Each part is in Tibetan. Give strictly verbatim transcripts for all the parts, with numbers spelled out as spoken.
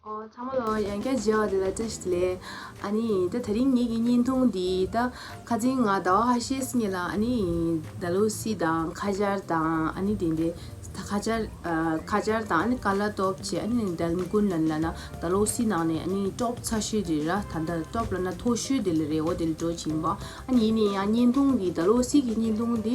ཨོ། ཚང་མ་ལ་ཡང་བསྐྱར་མཇལ་བ་དེ་ལ་བཀྲ་ཤིས་བདེ་ལེགས། ཨ་ནི་ད་དེ་རིང་ངེད་ཀྱི་བརྙན་ཐུང་འདི་ད་ཁ་སང་ང་ཟླ་བ་ཁ་ཤས་སྔོན་ལ་ཨ་ནི་ཌལ་ཧོ་སི་དང་ཁ་ཆར་དང་ཨ་ནི་དེ་འདྲའི་ད་ཁ་ཆར་ཨ་ཁ་ཆར་དང་ཨ་ནི་ཀ་ལ་ཏོབ་བྱས། ཨ་ནི་དན་ཀུན་ལབ་ན་ལབ་ན་ཌལ་ཧོ་སི་ནང་ནས་ཨ་ནི་ཊོབ་ཚ་ཤོས་དེ་ར། ད་ལྟ་ཊོབ་ལབ་ན་མཐོ་ཤོས་དེ་ལ་རེད། འོ་དེ་ལ་འགྲོ་བཞིན་པ། ཨ་ནི་ཡིན་ན་ཡང་བརྙན་ཐུང་འདི་ཌལ་ཧོ་སི་གི་བརྙན་ཐུང་འདི་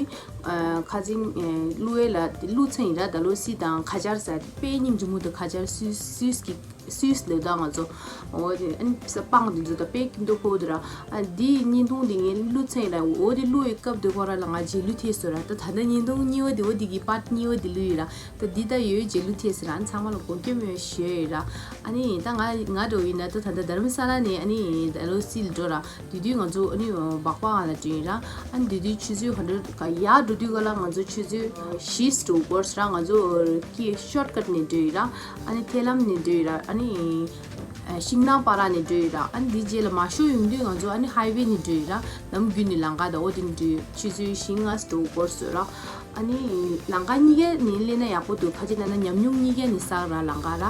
ཨ་ཁ་སང་ཨ་བླུགས་ཡས་ལ་བླུགས་ཚར་ཡིན་ར། ཌལ་ཧོ་སི་དང་ཁ་ཆར་ཟེར་དེ་དཔེ་སྙིང་རྗེ་མོ་འདུག་ཁ་ཆར་སུད་སི་སུད་སི་གི་སུད་སི་ལ་ད་ང་ཚོ་འོ་དེ་ཨ་ནི་ས་སྤང་དེ་ཚོ་ད་དཔེ་སྐྱིད་མདོག་ཁ་པོ་འདུག་ར། ཨ་འདི་བརྙན་ཐུང་འདི་ངས་བླུགས་ཚར་ཡིན་ར། འོ་དེ་བླུགས་ཡས་སྐབས་དེ་ཁོ་ར་ལ་ང་རྗེས་ལུས་ཐེབས་སོང་ར། ད་ད་ལྟ་བརྙན་ཐུང་གཉིས་པ་དེ་འོ་དེ་གི་པཱརཊ་གཉིས་པ་དེ་བླུགས་ཡིན་ར། ད་འདི་ད་ཡོད་རྗེས་ལུས་ཐེབས་སོང་ར། ཨ་ནི་ཚང་མ་ལ་གོ་སྐྱོན་མེད་ཞུ་ཡས་ཡོད་ར། ཨ་ནི་ད་ང་ང་འགྲོ་ཡིན་ན་ད་ད་ལྟ་དྷ་རམ་ས་ལ་ནས་ཨ་ནི་ཌལ་ཧོ་སི་ལ་འགྲོ་ར། དེ་དུས་ང་ཚོ་ཨ་ནི་སྦག་སྦག་ལ་འགྲོ་ཡིན་ར། ཨ་ནི་དེ་དུས་ཆུ་ཚོད་ཧོ་འདྲ་ག་ཡར་འགྲོ་དུས་ག་ལ་ང་ཚོ་ཆུ་ཚོད་བཞི་འགྲོ་དགོས་ར། ང་ཚོ་ཀི་ཤོཊ་ཀཊ་ནས་འགྲོ་ཡིན་ར། ཨ་ནི་ཐེ་ལམ་ནས་འགྲོ་ཡིན་ར། ཨ་ནི་ཤིང་ནགས་པ་ར་ནས་འགྲོ་ཡིན་ར། ཨ་ནི་དེ་རྗེས་ལ་མ་ཤོར་ཡོང་དུས་ང་ཚོ་ཨ་ནི་ཧའི་ཝེ་ནས་འགྲོ་ཡིན་ར། ནམ་རྒྱུན་ནས་ལམ་ཁ་ད་འོ་དེ་ནས་འགྲོ་ཡིན། ཆུ་ཚོད་བཞི་ལྔ་འགྲོ་དགོས་ར། ཨ་ནི་ལམ་ཁ་གཉིས་ཀ་ནས་སླེབས་ན་ཡག་པོ་འདུག་ཁ་ཅིག་ན་ན་ཉམས་མྱོང་གཉིས་ཀ་ནས་བསགས་ར་ལམ་ཁ་ར།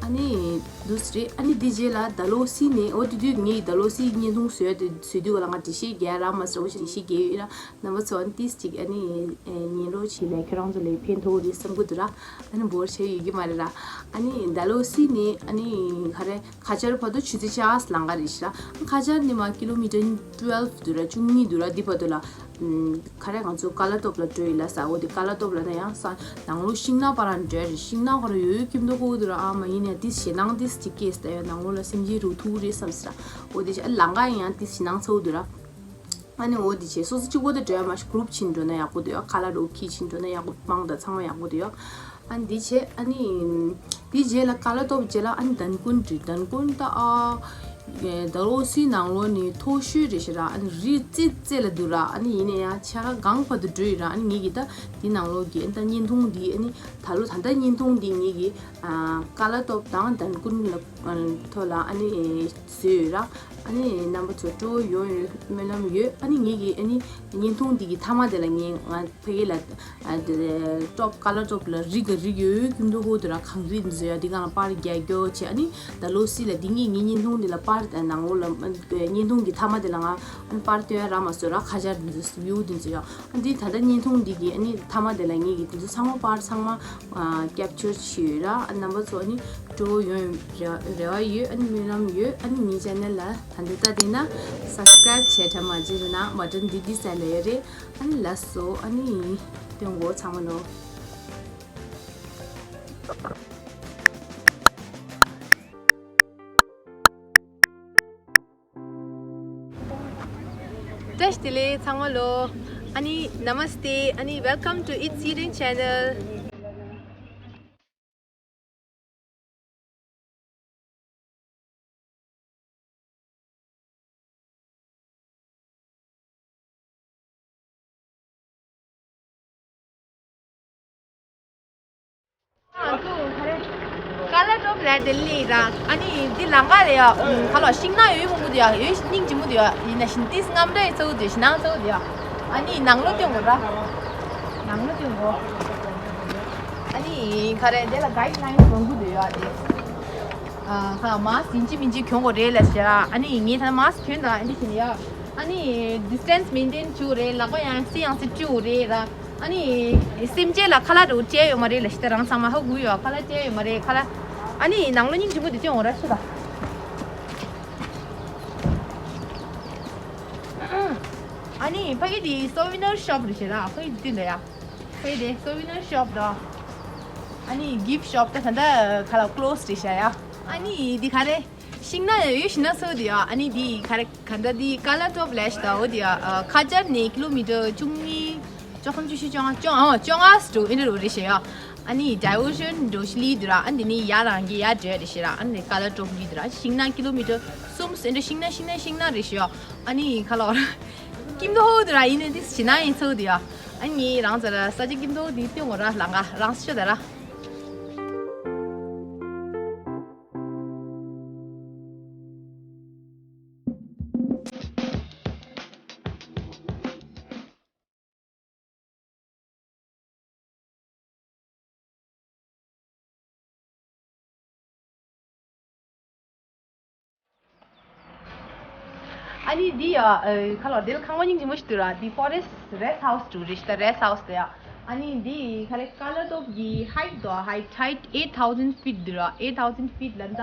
ཨ་ནི་འདུག་སེ་རེད། ཨ་ནི་དེ་རྗེས་ལ་ཌལ་ཧོ་སི་ནས་འོ་དེ་དུས་ངས་ཌལ་ཧོ་སི་བརྙན་ཐུང་བཟོས་དེ་བཟོས་དུས་ག་ལ་ང་འགྲེལ་བཤད་རྒྱག་ར་མ་སོང་། འགྲེལ་བཤད་རྒྱག་ཡོད་ར། རྣམ་པ་ཚོ་ཨ་ནི་ཏིས་ཅིག་ཨ་ནི་ཉན་རོགས་བྱེད་ལ་ཁྱེད་རང་ཚོ་ལ་ཕན་ཐོགས་རེད་བསམ་གི་འདུག་ར། ཨ་ནི་འབོར་ཆེ་ཡོད་ཀྱི་མ་རེད་ར། ཨ་ནི་ཌལ་ཧོ་སི་ནས་ཨ་ནི་ག་རེ་ཁ་ཆར་བར་དུ་ཆུ་ཚོད་ཆ་ལམ་ཁ་རེད་ཤག་ཁ་ཆར་ནས་མར་ཀི་ལོ་མི་ཊར་ཊུ་ཝེལ་འདུག་ར། བཅུ་གཉིས་འདུག་ར། འདི་བར་དུ་ལ་ཨམ་ག་རེ་ང་ཚོ་ཀ་ལ་ཏོབ་ལ་འགྲོ་ཡིན་ལབ་ས། འོ་དེ་ཀ་ལ་ཏོབ་ལ་ན་ཡང་ས་ནང་ལོགས་ཤིང་ནགས་པ་ར་འགྲོ་རེད། ཤིང་ནགས་ཁོ་ར་ཡོད་ཡོད་སྐྱིད་མདོག་ཁ་པོ་འདུག་ར། ཨ་མ་ཡིན་ནའི་ཏིས་ཞེད་སྣང་ཏིས་ཅིག་སྐྱེས་ས། ཡང་ནང་ལོགས་ལ་སེམས་ཅན་རུ་ཐུག་རེད་བསམ་ས་ར། འོ་དེ་ལམ་ཁ་ཡང་ཏིས་ཞེད་སྣང་ཚ་པོ་འདུག་ར། ཨ་ནི་འོ་དེ་བྱས་སོ་སོ་གཅིག་པོ་དེ་འགྲོ་ཡ་མ་གཞི་གུ་རུབ་བྱས་འགྲོ་ན་ཡག་པོ་འདུག་ཡ། ཁ་ལག་རུ་ཁྱེར་བྱས་འགྲོ་ན་ཡག་པོ། དམངས་དང་ཚང་མ་ཡག་པོ་འདུག་ཡ། ཨ་ནི་དེ་བྱས་ཨ་ནི་དེ་རྗེས་ལ་ཀ་ལ་ཏོབ་རྗེས་ལ་ཨ་ནི་དན་ཀུན་འགྲོ། དན་ཀུན་ད་ཨ་ཌལ་ཧོ་སི་ནང་ལོགས་ནས་མཐོ་ཤོས་རེད་ཤག་ར། ཨ་ནི་རི་རྩེ་རྩེ་ལ་འདུག་ར། ཨ་ནི་ཡིན་ན་ཡང་ཆ་ག་གང་བར་དུ་འགྲོ་ཡིན་ར། ཨ་ནི་ངེད་ཀྱི་ད་དེ་ནང་ལོགས་ཀྱི་ཨ་ནི་ད་བརྙན་ཐུང་འདི་ཨ་ནི་ད་ལོ་ད་ལྟ་བརྙན་ཐུང་འདི་ངེད་ཀྱི་ཨ་ཀ་ལ་ཏོབ་དང་དན་ཀུན་ལ་ཨ་ཐོག་ལ་ཨ་ནི་བཟོས་ཡོད་ར། ཨ་ནི་རྣམ་པ་ཚོ་སྤྲོ་བོ་ཡོང་ཡོད་སྨོན་ལམ་ཡོད། ཨ་ནི་ངེད་ཀྱི་ཨ་ནི་བརྙན་ཐུང་འདི་གི་མཐའ་མ་དེ་ལ་ངས་ང་ཕ་གི་ལ་ཨ་དེ་ཊོབ་ཀ་ལ་ཏོབ་ལ་རི་ག་རི་ཡོད་ཡོད་སྐྱིད་མདོག་ཁ་པོ་འདུག་ར། གངས་རི་འདི་ཚོ་ཡ་འདི་གང་ལ་པར་རྒྱག་རྒྱུ་བྱས། ཨ་ནི་ཌལ་ཧོ་སི་ལ་འདི་ངས་ངའི་བརྙན་ཐུང་འདི་ལ་པར་ནང་ལོགས་ལ་བརྙན་ཐུང་གི་མཐའ་མ་དེ་ལ་ང་ཨ་ནི་པར་སྟོན་རག་མ་སོང་ར། ཁ་ཆར་འདི་ཚོ་བིའུ་འདི་ཚོ་ཡ། ཨ་འདི་ད་ལྟ་བརྙན་ཐུང་འདི་གི་ཨ་ནི་མཐའ་མ་དེ་ལ་ངས་ཀྱི་འདི་ཚོ་ཚང་མ་པར་ཚང་མ་ཨ་ཀེབ་ཅར་བྱས་ཡོད་ར། ཨ་རྣམ་པ་ཚོ་ཨ་ནི་སྤྲོ་བོ་ཡོང་རེ་རེ་བ་ཡོད། ཨ་ནི་སྨོན་ལམ་ཡོད། ཨ་ནི་ངའི་ཆེ་ནལ་ལ་ད་འདི་ལྟ་བསྡད་ན་སབ་སི་ཀ་རེབ་བྱས་དྲ་མ་བརྗེད་རོགས་གནང་། མ་ཊན་འདི་འདི་ས་ལ་ཡོད་རེད། ཨ་ནི་ལགས་སོ། ཨ་ནི་སྟོན་གོ་ཚང་མ་ནོ། བཀྲ་ཤིས་བདེ་ལེགས་ཚང་མ་ལོ། ཨ་ནི་Namaste། ཨ་ནི་welcome to It's Eating Channel། ཀ་ལ་ཏོབ་ལ་ལྡི་ལི་ར། ཨ་ནི་འདི་ལམ་ཁ་ལ་ཡ་ཁ་ལོ་ཤིང་ནགས་ཡོད་མང་པོ་འདུག་ཡ། ཡོད་སྙིང་རྗེ་མོ་འདུག་ཡ། ཡིན་ན་ཤིང་ཏིས་རྔམ་འདྲ་ཡི་ཚ་པོ་འདུག་ཤིང་ནགས་ཚ་པོ་འདུག་ཡ། ཨ་ནི་ནང་ལོགས་སྟོན་གོ་ར། ནང་ལོགས་སྟོན་གོ། ཨ་ནི་ག་རེ་འདི་ལ་གའིཌ་ལའིན་མང་པོ་འདུག་ཡ། དེ་ཨ་ཁ་མཱསི་ཡིན་གཅིག་མིན་གཅིག་གྱོན་དགོས་རེད་ལབ་ཤག་ཨ་ནི་ངས་ད་མཱསི་གྱོན་དང་ཨ་འདི་བྱས་ནས་ཡ། ཨ་ནི་ཌི་སི་ཊེན་སི་མེན་ཊེན་བྱེད་དགོས་རེད། ལག་པ་ཡང་སེ་ཡང་སེ་བཀྲུ་དགོས་རེད་ར། ཨ་ནི་སེམས་ཅན་ལ་ཁ་ལག་འདྲ་བོ་སྤྲད་ཡོད་མ་རེད་ལབ་ཤག་ད་རང་ཚང་མ་ཧ་གོ་ཡོད། ཁ་ལག་སྤྲད་ཡོད་མ་རེད། ཁ་ལག་ཨ་ནི་ནང་ལོགས་སྙིང་རྗེ་མོ་འདུག་སྟོན་འོ་ར་ཤི་ད། ཨ་ནི་ཕ་གི་དེ་སོ་ཝི་ནར་ཤོབ་རེད་ཤག་ར། ཕ་གི་དེ་འདྲ་ཡ། ཕ་གི་དེ་སོ་ཝི་ནར་ཤོབ་དང་། ཨ་ནི་གིཕ་ཤོབ་ད་ད་ལྟ་ཁ་ལག་ཀློ་སི་རེད་ཤག་ཡ། ཨ་ནི་འདི་ག་རེ། ཤིང་ནགས་ཡོད་ཤིང་ནགས་ཚོ་འདི་ཡ། ཨ་ནི་འདི་ག་རེ་ག་འདྲ་འདི་ཀ་ལ་ཏོབ་ལབ་ཤག་འོ་འདི་ཡ། ཁ་ཆར་ནས་ཀི་ལོ་མི་ཊར་བཅུ་གཉིས། བཅུ་ཁམ་བཅུ་བཞི་བཅོ་ལྔ་བཅོ་ལྔ་ཨོ་བཅོ་ལྔ་སི་འགྲོ་ཨེ་འདྲ་རེད་ཤག་ཡ། ཨ་ནི་ཌའི་ཝར་ཤན་འགྲོ་ཤི་ལི་འདུག་ར། ཨ་ནི་ནི་ཡར་རང་གི་ཡར་འགྲོ་རེད་ཤག་ར། ཨ་ནི་ཀ་ལ་ཏོབ་ལི་འདུག་ར། ཤིང་ནགས་ཀི་ལོ་མི་ཊར་གསུམ་ཨེ་འདྲ་ཤིང་ནགས་ཤིང་ནགས་ཤིང་ནགས་རེད་ཤག་ཡ། ཨ་ནི་ཁ་ལོ་ར་སྐྱིད་མདོག་འདུག་ར། ཡིན་ནའི་འདི་ཞེད་སྣང་ཡིན་ཚ་པོ་འདུག་ཡ། ཨ་ནི་ངས་རང་ཚོ་ལ་ས་ཆ་སྐྱིད་མདོག་འདི་སྟོན་གོ་ར། ལམ་ཁ་རང་ཤོད་ད་ར། ཨ་ནི་འདི་ཡ་ཨ་ཁ་ལོ་འདི་ལ་ཁང་པ་སྙིང་རྗེ་མོ་ཞིག་འདུག་ར། འདི་ཕོ་རེ་སི་ཊི་རེ་སི་ཊི་ཧའུ་སི་འདྲ་རེད་ཤག་རེ་སི་ཊི་ཧའུ་སི་དེ་ཡ། ཨ་ནི་འདི་ག་རེ་ཀ་ལ་ཏོབ་ཀྱི་ཧའིཊ་དོ་ཧའིཊ་ཧའིཊ་eight thousand feet འདུག་ར། eight thousand feet ལབ་ན་ད་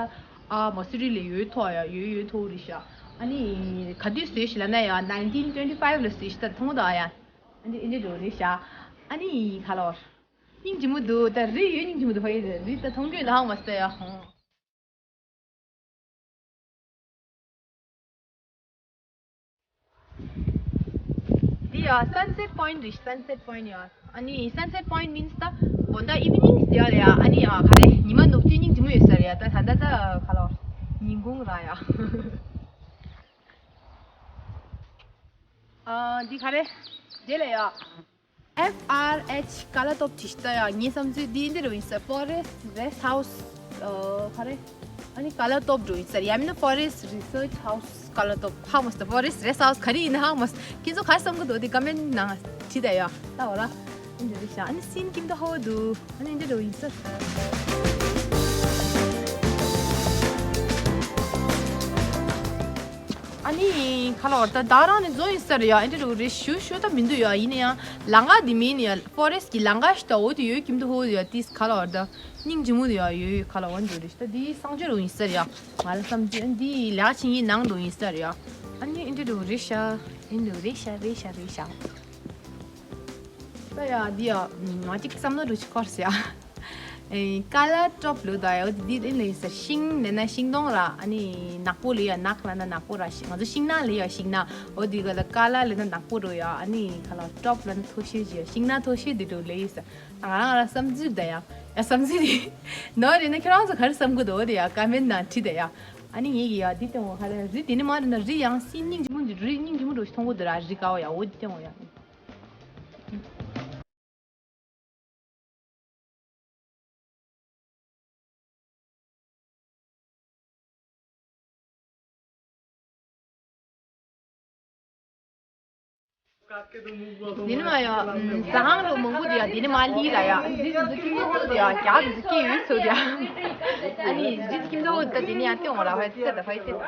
ཨ་མ་སུ་རི་ལས་ཡོད་མཐོ་ཡ། ཡོད་ཡོད་མཐོ་རེད་ཤག་ཨ་ནི་ག་དུས་བཟོས་ཤག་ལབ་ན་ཡ་nineteen twenty five ལ་བཟོས་ཤག་ད་མཐོང་ད་ཡ། ཨ་ནི་ཨེ་འདྲ་འགྲོ་རེད་ཤག་ཨ་ནི་ཁ་ལོ་སྙིང་རྗེ་མོ་འདུག་ད་རི་ཡོད་སྙིང་རྗེ་མོ་འདུག་ཧ་ཡ། རི་ད་མཐོང་རྒྱུ་ནའང་མ་སྟེ་ཡ་ཧོ། འདི་ཡ་sunset point རེད། Sunset point ཡ། ཨ་ནི་sunset point means ད་དགོང་དག་evening ཟེར་ཡ་རེད་ཡ། ཨ་ནི་ཡ་ག་རེ་ཉི་མ་ནུབ་དུས་སྙིང་རྗེ་མོ་ཡོད་ས་རེད་ཡ། ད་ད་ད་ད་ག་ལོ་ཉིན་གུང་ར་ཡ། ཨ་འདི་ག་རེ་དེ་ལ་ཡ། F R H ཀ་ལ་ཏོབ་ཅིག་ལྟ་ཡ། ངའི་བསམ་ཚུལ་འདི་འདི་རུ་ཡིན་ས། Forest Rest House ཨ་ག་རེ། ཨ་ནི་ཀ་ལ་ཏོབ་འགྲོ་ཡིན་ས་རེད་ཡ། མིན་ན་Forest Research House ཀ་ལ་ཏོབ། ཧ་མ་སྟ། Forest Rest House ག་རེ་ཡིན་ན་ཧ་མ་སྟ། ཁྱེད་ཚོ་ག་རེ་བསམ་གི་འདུག་དེ་ཀ་མེན་ནང་བྲིས་ད་ཡ། ལྟ་འོ་ར། འདི་རེད་ཤག་ཨ་ནི་སིན་ཁྱིམ་དུ་ཧོ་འདུག་ཨ་ནི་འདི་རུ་ཡིན་ས། ཨ་ནི་ཁ་ལོ་ད་ད་རང་ནི་རྫོང་ཡིན་ས་རེད་ཡ། ཨེ་འདྲ་རུ་རེད་ཞུ་ཞུ་ད་མི་འདུག་ཡ། ཡིན་ན་ཡང་ལམ་ཁ་འདི་མིན་ཡ། Forest གི་ལམ་ཁ་ཞིག་ད་འོ་དེ་ཡོད་ཀྱིན་འདུག་ཧོ་ཡ། ཏིས་ཁ་ལོ་ད་སྙིང་རྗེ་མོ་དེ་ཡ་ཡོད་ཁ་ལོ་འོ་འདུག་རེད་ཤག་ད་འདི་གསང་སྤྱོད་རུ་ཡིན་ས་རེད་ཡ། ང་ལ་བསམ་ཚུལ་འདི་ལ་ཆིང་ཡིན་ནང་དུ་ཡིན་ས་རེད་ཡ། ཨ་ནི་ཨེ་འདྲ་རུ་རེད་ཤག་ཨེ་འདུག་རེད་ཤག་རེད་ཤག་རེད་ཤག་ད་ཡ་འདི་ཡ་ང་གཅིག་བསམ་བློ་འགྲོ་ཅིག་འཁོར་ཟེར་ཡ། ཨེ་ཀ་ལ་ཏོབ་ལོ་ད་ཡ། འོ་དེ་འདི་ལས་ས་ཤིང་ལས་ན་ཤིང་སྡོང་ར། ཨ་ནི་ནག་པོ་ལས་ཡ། ནག་ལ་ན་ནག་པོ་ར། ཤིང་ང་ཚོ་ཤིང་ནགས་ལས་ཡ་ཤིང་ནགས། འོ་དེ་ག་ལ་ཀ་ལ་ལས་ན་ནག་པོ་རོ་ཡ། ཨ་ནི་ཁ་ལ་ཏོབ་ལ་ན་མཐོ་ཤོས་ཅི་ཡ། ཤིང་ནགས་མཐོ་ཤོས་དེ་འགྲོ་ལས་ཡིན་ས། ང་རང་ང་རང་བསམ་ཚུལ་ད་ཡ། ཡ་བསམ་ཚུལ་རེད། ནོར་རེད་ན་ཁྱེད་རང་ཚོ་ག་རེ་བསམ་གི་འདུག་འོ་དེ་ཡ་ཀ་མེན་ནང་བྲིས་ད་ཡ། ཨ་ནི་ངེད་ཀྱི་ཡ་འདི་སྟེང་འོ་ག་རེ་རི་དེ་ནི་མ་རེད་ན་རི་ཡང་སིན་སྙིང་རྗེ་མོ་འདི་རི་སྙིང་རྗེ་མོ་འགྲོ་ཞིག་མཐོང་གི་འདུག་ར། རི་ཀ་བ་ཡ་འོ་འདི་སྟེང་འོ་ཡ། དེ་ནི་མ་ཡོ། ཟ་ཁང་ལོ་མང་པོ་དེ་ཡ་དེ་ནི་མ་ལི་ར་ཡ། འདི་འདི་ཁྱིམ་ཚང་ཚོ་དེ་ཡ་རྒྱ་འདི་སྐྱེ་ཡོད་ཚོ་དེ་ཡ། ཨ་ནི་འདི་ཁྱིམ་ཚང་ཚོ་ད་དེ་ནི་ཡ་སྟེང་འོ་ར་ཧོ་ཡ་ཚེ་ད་ཧོ་ཡ་ཚེ།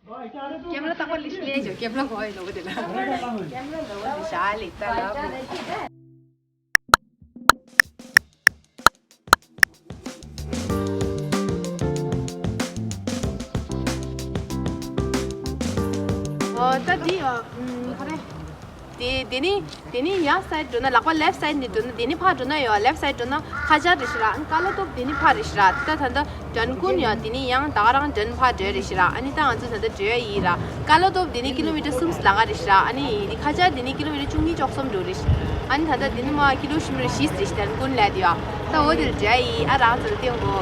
ཀེམ་ར་ཏག་པ་ལིས་ལེ་ཇོ། ཀེམ་ར་གོ་ཡི་ལོ་ག་དེ་ལ། ཀེམ་ར་ལོ་ག་དེ་ཤ་ལི་ཏ་ལ། ཨོ་ད་འདི་ཨ་ཁ་རེ། དེ་དེ་ནི་དེ་ནི་ཡང་སའིཌ་འགྲོ་ན་ལག་པ་ལེཕ་སའིཌ་ནས་འགྲོ་ན། དེ་ནི་ཕར་འགྲོ་ན་ཡོད་ལེཕ་སའིཌ་འགྲོ་ན་ཁ་ཆར་རེད་ཤི་ར། ཨ་ནི་ཀ་ལ་ཏོབ་དེ་ནི་ཕར་རེད་ཤི་ར། ད་ད་ད་ཌན་ཀུན་ཡོད། དེ་ནི་ཡང་ད་ག་རང་ཌན་ཕར་འགྲོ་རེད་ཤི་ར། ཨ་ནི་ད་ང་ཚོ་ད་ད་འགྲོ་ཡ་ཡིན་ར། ཀ་ལ་ཏོབ་དེ་ནི་ཀི་ལོ་མི་ཊར་གསུམ་ལ་ང་རེད་ཤི་ར། ཨ་ནི་དེ་ཁ་ཆར་དེ་ནི་ཀི་ལོ་མི་ཊར་བཅུ་གཉིས་བཅུ་གསུམ་འགྲོ་རེད་ཤི། ཨ་ནི་ད་ད་དེ་ནི་མ་ཀི་ལོ་ཤི་མི་རེད་ཤི་ཌན་ཀུན་ལ་དེ་ཡོད། ད་འོ་དེ་ལ་འགྲོ་ཡ་ཡིན། ཨ་རང་ཚོ་ལ་སྟོན་གོ།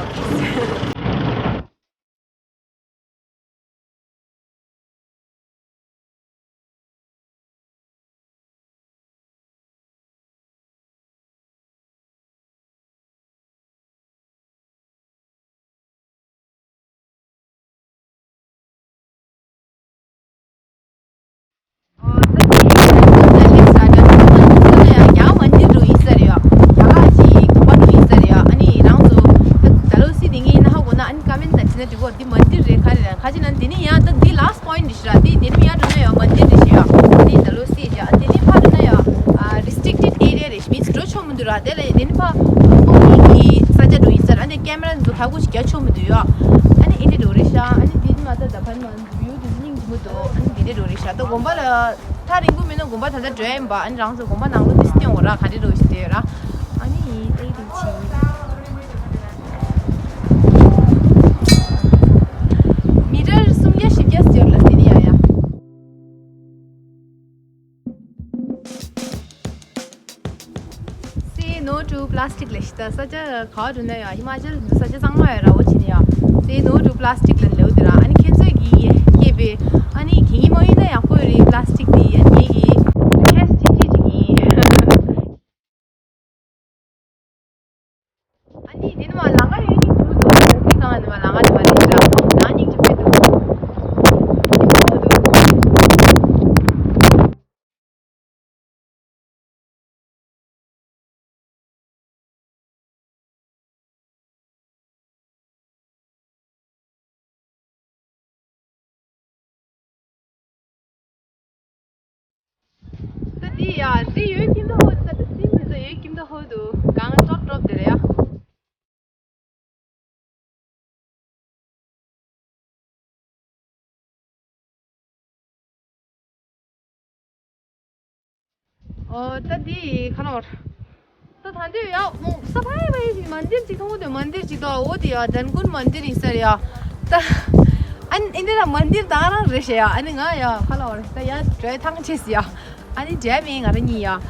ཨོ་ད་དེ་ཡིན་ན་ད་ལེགས་ས་ད་ད་ད་ཡང་ཡང་མན་དིར་འགྲོ་ཡིན་ས་རེད་ཡ། ཡང་ཨ་ཅི་དགོན་པ་འགྲོ་ཡིན་ས་རེད་ཡ། ཨ་ནི་རང་ཚོ་ད་ད་ལོ་སི་དེ་ངའི་ན་ཧ་གོ་ན་ཨ་ནི་ཀ་མེན་ད་བྲིས་ན་འགྲིག་གོ། འདི་མན་དིར་རེད་ག་རེ་རེད་ག་ཅི་ན། འདི་ནི་ཡང་ད་འདི་ལཱ་སི་པོ་ཡིན་འདི་ཤི་ར། འདི་དེ་ནི་ཡང་འགྲོ་ན་ཡང་མན་དིར་འདི་ཤི་ཡ། ཨ་ནི་ད་ལོ་སི་ཡ། ཨ་དེ་ནི་ཕ་འགྲོ་ན་ཡང་ཨ་རི་སི་ཊིག་ཊེཌ་ཨེ་རི་ཡ་རེད། མིན་འགྲོ་ཆོག་མི་འདུག་ར། དེ་ལ་དེ་ནི་ཕ་ཨོ་ནི་གི་ས་ཆ་འགྲོ་ཡིན་ས་ར། ཨ་ནི་ཀེམ་ར་འདི་ཚོ་ཧ་གོ་ཞིག་རྒྱག་ཆོག་མི་འདུག་ཡ། ཨ་ནི་ཨེ་འདྲ་འགྲོ་རེད་ཤག་ཨ་ནི་འདི་ནི་མ་ད་ད་ཕན་མ་ཡུལ་དེ་སྙིང་རྗེ་མོ་འདུག་ཨ་ནི་འདི་འདྲ་འགྲོ་རེད་ཤག་ད་དགོན་པ་ལ་ཐག་རིང་པོ་མིན་ན་དགོན་པ་ད་ལྟ་འགྲོ་ཡ་ཡིན་པ། ཨ་ནི་རང་ཚོ་དགོན་པ་ནང་ལོགས་དེ་སྟོན་འོ་ར། ག་འདྲ་འགྲོ་ཞིག་དེ་ར། ཨ་ནི་ཨེ་དེ་ཕྱིན། མི་ཊར་སུམ་བརྒྱ་བཞི་བརྒྱ་ཟེར་ལ་ཟེར་ནི་ཡ་ཡ། Say no to plastic ལབ་ཤག་ད་ས་ཆ་ག་བ་འགྲོ་ན་ཡང་ཧི་མ་ཅལ་འདི་ས་ཆ་གཙང་མ་ཡོད་ར། འོ་ཕྱིན་ཡ། Say no to plastic ལབ་ལེའུ་དེ་ར། ཨ་ནི་ཁྱེད་ཚོས་ཀྱིས་ཡ་ པས། ཨ་ནི་གད་སྙིགས་མ་ཡིན་ན་ཡག་པོ་རེད། པ་ལ་སི་ཊིག་དེ་ཨ་ནི་ངེད་ཀྱི་ཁྲེས་ཅིག་ཅིག་ཅིག་ཡིན། ཨ་ནི་དེ་ནི་མ་ལང་ཀ་ཡོད་སྙིང་རྗེ་མོ་འདུག་ཟེར་གང་ནི་མ་ལང་ཀ་ནི་མ་རེད་ཤག་ལང་སྙིང་རྗེ་མོ་འདུག་སྙིང་རྗེ་མོ་འདུག་ད་འདི་ཡ་འདི་ཡོད་ཀྱིན་ད་ཧོ་ད་ད་སིན་འདི་ད་ཡོད་ཀྱིན་ད་ཧོ་འདུག་གང་ཀྲོབ་ཀྲོབ་དེ་རེད་ཡ། ཨོ་ད་འདི་ཁ་ནོར། ད་ད་འདི་ཡ་མོ་ས་ཕ་ཡ་ཕ་ཡ་ཞིག་མན་དིར་ཅིག་མཐོང་གི་འདུག་མན་དིར་ཅིག་ད་འོ་དེ་ཡ་དན་ཀུན་མན་དིར་ཡིན་ས་རེད་ཡ། ད་ཨ་ནི་འདི་ལ་མན་དིར་ད་རང་རེད་ཤག་ཡ། ཨ་ནི་ང་ཡ་ཁ་ལོར་ད་ཡ་འགྲོ་ཐང་ཆད་ཟིག་ཡ། ཨ་ནི་འབྲལ་མེད་ང་རང་གཉིས་ཡ།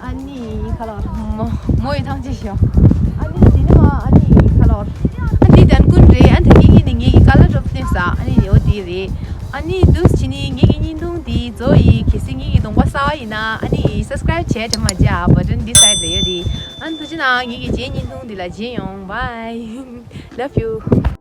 ཨ་ནི་ཁ་ལོར་མོ་མོ་ཡི་ཐང་ཆད་ཤག་ཨ་ནི་དེ་ནི་མ་ཨ་ནི་ཁ་ལོར། ཨ་འདི་དན་ཀུན་རེད། ཨ་ད་གི་གི་ནི་ངེད་ཀྱི་ཀ་ལ་སྒྲོབ་སྟོན་ས་ཨ་ནི་ཡོ་དེ་རེད། ཨ་ནི་འདུག་སེ་བྱས་ནས་ངེད་ཀྱི་བརྙན་ཐུང་འདི་ཚོ་ཡི་གལ་སྲིད་ངེད་ཀྱི་གདོང་པ་གསར་པ་ཡིན་ན་ཨ་ནི་སབ་སི་ཀ་རབ་བྱས་དྲན་མ་བརྗེད་ཨ། བ་ཊན་འདི་སའི་ཌི་ལ་ཡོད་རེད། ཨ་ནི་ཐུགས་རྗེ་གནང་། ངེད་ཀྱི་རྗེས་བརྙན་ཐུང་འདི་ལ་མཇལ་ཡོང་། Bye. Love you.